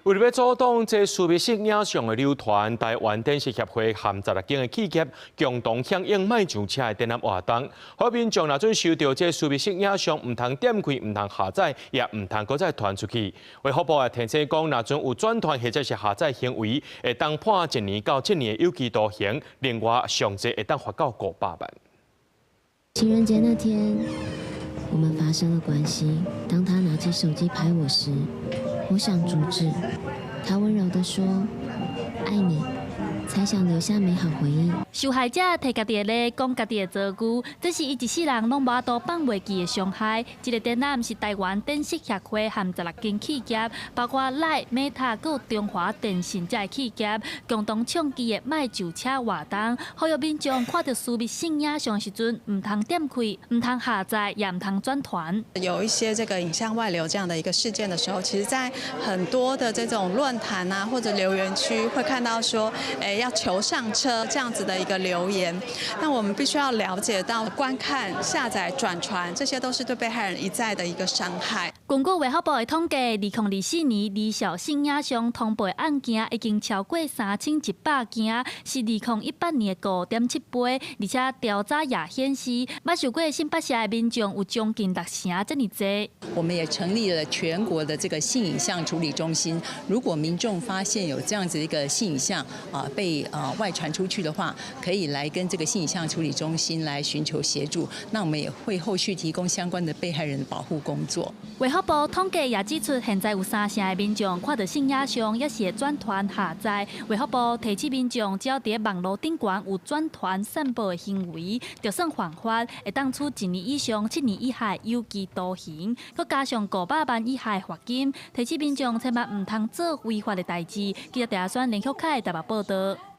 為了欲阻擋這私密性影像的流傳，台灣電視協會和16間的企業共同響應莫上車的展覽活動。予民眾若準收著這私密性影像，毋通點開，毋通下載，也毋通閣再傳出去。衛福部也提醒講，若準有轉傳或者是下載行為，會當判1年到7年的有期徒刑，另外上濟會當罰到500萬。情人節那天，我們發生了關係。當他拿起手機拍我時，我想阻止，他溫柔地說：愛你，才想留下美好回憶。受害者提家己的理，講家己的遭遇，這是伊一世人攏無法度放袂記的傷害。這个展覽是台灣電視協會和16間企業，包括 LINE、Meta、閣中華電信這的企業，共同倡議的莫上車活動，呼籲民眾看著私密性影像時陣，毋通點開，毋通下載，也毋通轉傳。有一些這個影像外流這樣的一個事件的時候，其實在很多的這種論壇啊或者留言區會看到說，要求上車這樣子的一個留言。那我們必須要了解到，觀看、下載、轉傳，這些都是對被害人一再的一個傷害。根據衛福部的統計，2024年兒少性影像通報案件已經超過3100件，是2018年的5.7倍。而且調查也顯示，捌受過性剝削的民眾有將近六成這麼濟。我們也成立了全國的這個性影像處理中心，如果民眾發現有這樣子一個性影像啊被外傳出去的話，可以來跟這個性影像處理中心來尋求協助。那我們也會後續提供相關的被害人的保護工作。衛福部統計也指出，現在有三成的民眾看著性影像，也是會轉傳下載。衛福部提醒民眾，只要佇網路頂懸有轉傳散播的行為，就算犯法，會當處一年以上7年以下有期徒刑，閣加上500萬以下的罰金。提醒民眾千萬毋通做違法的代誌。記者鄭阿選連續開台北報道。